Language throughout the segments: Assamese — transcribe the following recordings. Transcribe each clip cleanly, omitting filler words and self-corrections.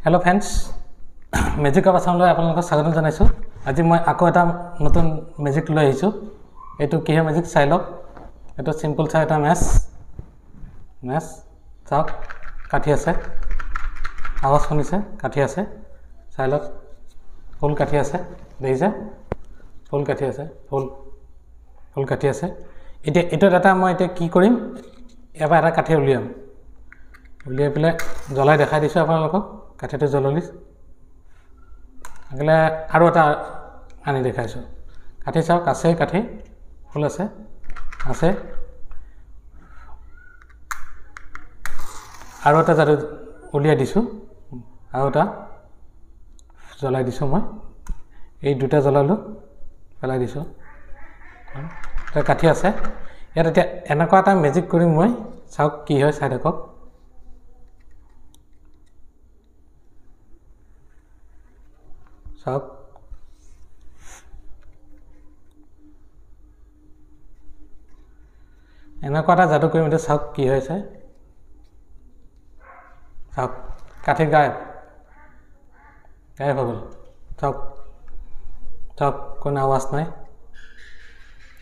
হেল্ল' ফ্ৰেণ্ডছ, মেজিক অফ আছামলৈ আপোনালোকক স্বাগতম জনাইছোঁ। আজি মই আকৌ এটা নতুন মেজিক লৈ আহিছোঁ। এইটো কিহৰ মেজিক চাই লওক। এইটো চিম্পল চাই এটা মেচ মেচ চাওক, কাঠি আছে, আৱাজ শুনিছে, কাঠি আছে, চাই লওক, ফুল কাঠি আছে, দেখিছে, ফুল কাঠি আছে, ফুল ফুল কাঠি আছে। এতিয়া এইটোত এটা মই এতিয়া কি কৰিম, ইয়াৰ পৰা এটা কাঠি উলিয়াম, উলিয়াই পেলাই জ্বলাই দেখাই দিছোঁ আপোনালোকক। কাঠিটো জ্বললি লাগিলে আৰু এটা আনি দেখাইছোঁ। কাঠি চাওক, আছে কাঠি, ফুল আছে, আছে। আৰু এটা যাদু উলিয়াই দিছোঁ, আৰু এটা জ্বলাই দিছোঁ মই। এই দুটা জ্বলালোঁ, পেলাই দিছোঁ। কাঠি আছে ইয়াত। এতিয়া এনেকুৱা এটা মেজিক কৰিম মই, চাওক কি হয়, চাই থাকক। চাওক, এনেকুৱা এটা যাদু কৰিম এতিয়া, চাওক কি হৈছে। চাওক, কাঠি গায়ব, গায়ব হৈ গ'ল। চাওক, চাওক, কোনো আৱাজ নাই।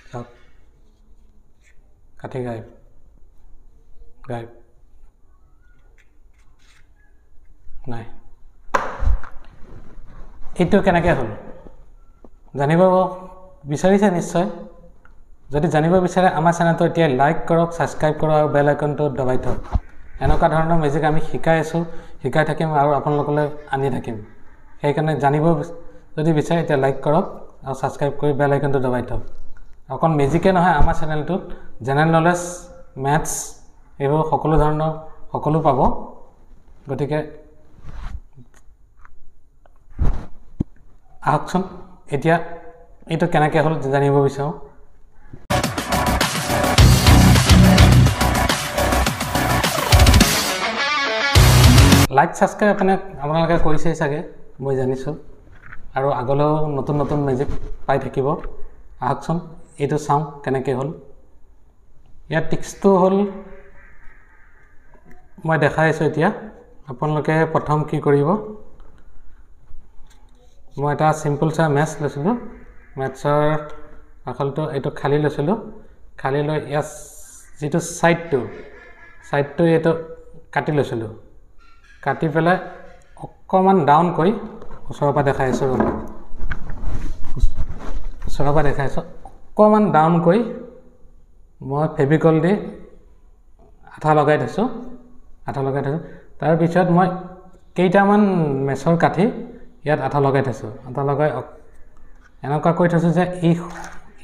চাওক, কাঠি গায়ব, গায়ব নাই। এইটো কেনেকৈ হ'ল জানিব বিচাৰিছে নিশ্চয়। যদি জানিব বিচাৰে আমাৰ চেনেলটো এতিয়া লাইক কৰক, ছাবস্ক্ৰাইব কৰক আৰু বেল আইকনটো দবাই থওক। এনেকুৱা ধৰণৰ মেজিক আমি শিকাই আছোঁ, শিকাই থাকিম আৰু আপোনালোকলৈ আনি থাকিম। সেইকাৰণে জানিব যদি বিচাৰে এতিয়া লাইক কৰক আৰু ছাবস্ক্ৰাইব কৰি বেল আইকনটো দবাই থওক। অকল মেজিকে নহয়, আমাৰ চেনেলটোত জেনেৰেল নলেজ, মেথছ এইবোৰ সকলো ধৰণৰ সকলো পাব। গতিকে আহকচোন এতিয়া এইটো কেনেকৈ হ'ল জানিব বিচাৰোঁ। লাইক ছাবস্ক্ৰাইব আপোনালোকে কৰিছেই চাগে, মই জানিছোঁ। আৰু আগলৈও নতুন নতুন মেজিক পাই থাকিব। আহকচোন এইটো চাওঁ কেনেকৈ হ'ল। ইয়াৰ টিক্সটো হ'ল মই দেখাই আছোঁ এতিয়া। আপোনালোকে প্ৰথম কি কৰিব, মই এটা চিম্পল চাই মেথছ লৈছিলোঁ। মেথছৰ আচলতে এইটো খালী লৈছিলোঁ, খালী লৈ ইয়াৰ যিটো ছাইডটো, ছাইডটো এইটো কাটি লৈছিলোঁ। কাটি পেলাই অকণমান ডাউন কৰি ওচৰৰ পৰা দেখাই আছোঁ, ওচৰৰ পৰা দেখাই আছোঁ। অকণমান ডাউন কৰি মই ফেভিকল দি আঠা লগাই থৈছোঁ, আঠা লগাই থৈছোঁ। তাৰপিছত মই কেইটামান মেচৰ কাঠি ইয়াত আঠা লগাই থৈছোঁ। আঠা লগাই এনেকুৱা কৰি থৈছোঁ যে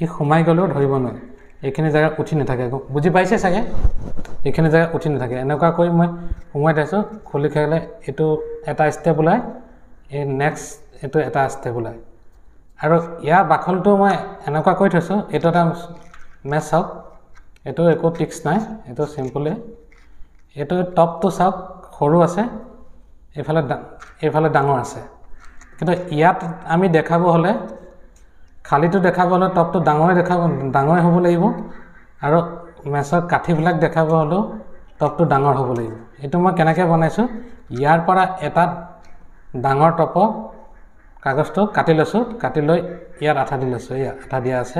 ই সোমাই গ'লেও ধৰিব নোৱাৰে, এইখিনি জেগা উঠি নাথাকে। বুজি পাইছে চাগে, এইখিনি জেগা উঠি নাথাকে। এনেকুৱা কৰি মই সোমাই থৈছোঁ। খুলি খালে এইটো এটা ষ্টেপ ওলায়, এই নেক্সট এইটো এটা ষ্টেপ ওলায়। আৰু ইয়াৰ বাখলটো মই এনেকুৱা কৰি থৈছোঁ। এইটো এটা মেচ চাওক, এইটো একো টিক্স নাই, এইটো চিম্পলে। এইটো টপটো চাওক, সৰু আছে, এইফালে এইফালে ডাঙৰ আছে। কিন্তু ইয়াত আমি দেখাব হ'লে, খালীটো দেখাব হ'লে টপটো ডাঙৰে দেখাব, ডাঙৰে হ'ব লাগিব। আৰু মেচৰ কাঠিবিলাক দেখাব হ'লেও টপটো ডাঙৰ হ'ব লাগিব। এইটো মই কেনেকৈ বনাইছোঁ, ইয়াৰ পৰা এটা ডাঙৰ টপৰ কাগজটো কাটি লৈছোঁ, কাটি লৈ ইয়াত আঠা দি লৈছোঁ। এই আঠা দিয়া আছে,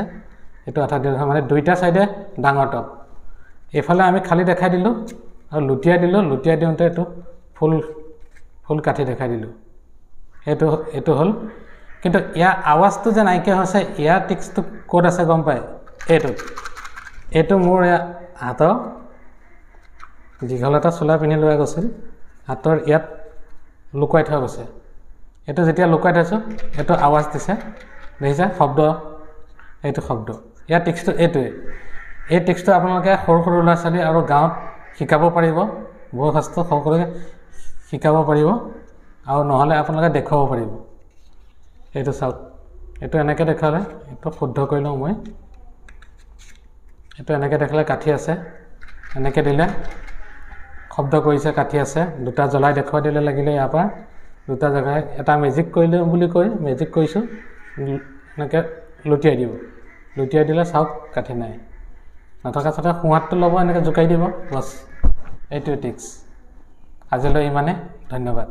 এইটো আঠা দিয়া মানে দুইটা ছাইডে ডাঙৰ টপ। এইফালে আমি খালী দেখাই দিলোঁ আৰু লুটিয়াই দিলোঁ। লুটিয়াই দিওঁতে এইটো ফুল ফুল কাঠি দেখাই দিলোঁ। সেইটো এইটো হ'ল। কিন্তু ইয়াৰ আৱাজটো যে নাইকিয়া হৈছে, ইয়াৰ টিক্সটো ক'ত আছে গম পায়? এইটোত। এইটো মোৰ হাতৰ দীঘল এটা চোলা পিন্ধি লোৱা গৈছিল, হাতৰ ইয়াত লুকুৱাই থোৱা গৈছে। এইটো যেতিয়া লুকুৱাই থৈছোঁ, এইটো আৱাজ দিছে, দেখিছে শব্দ, এইটো শব্দ। ইয়াৰ টিক্সটো এইটোৱে। এই টিক্সটো আপোনালোকে সৰু সৰু ল'ৰা ছোৱালী আৰু গাঁৱত শিকাব পাৰিব, বয়সস্থ সকলোকে শিকাব পাৰিব, আৰু নহ'লে আপোনালোকে দেখুৱাব পাৰিব। এইটো চাওক, এইটো এনেকৈ দেখুৱালে, এইটো শুদ্ধ কৰি লওঁ মই। এইটো এনেকৈ দেখালে কাঠি আছে, এনেকৈ দিলে শব্দ কৰিছে, কাঠি আছে। দুটা জ্বলাই দেখুৱাই দিলে লাগিলে ইয়াৰ পৰা দুটা জেগাই এটা মেজিক কৰিলে বুলি কৈ মেজিক কৰিছোঁ, এনেকৈ লুটিয়াই দিব। লুটিয়াই দিলে চাওক কাঠি নাই, নথকা চাথকা সোঁহাতটো ল'ব, এনেকৈ জোকাৰি দিব, বছ। এইটোৱে টিক্স। আজিলৈ ইমানে, ধন্যবাদ।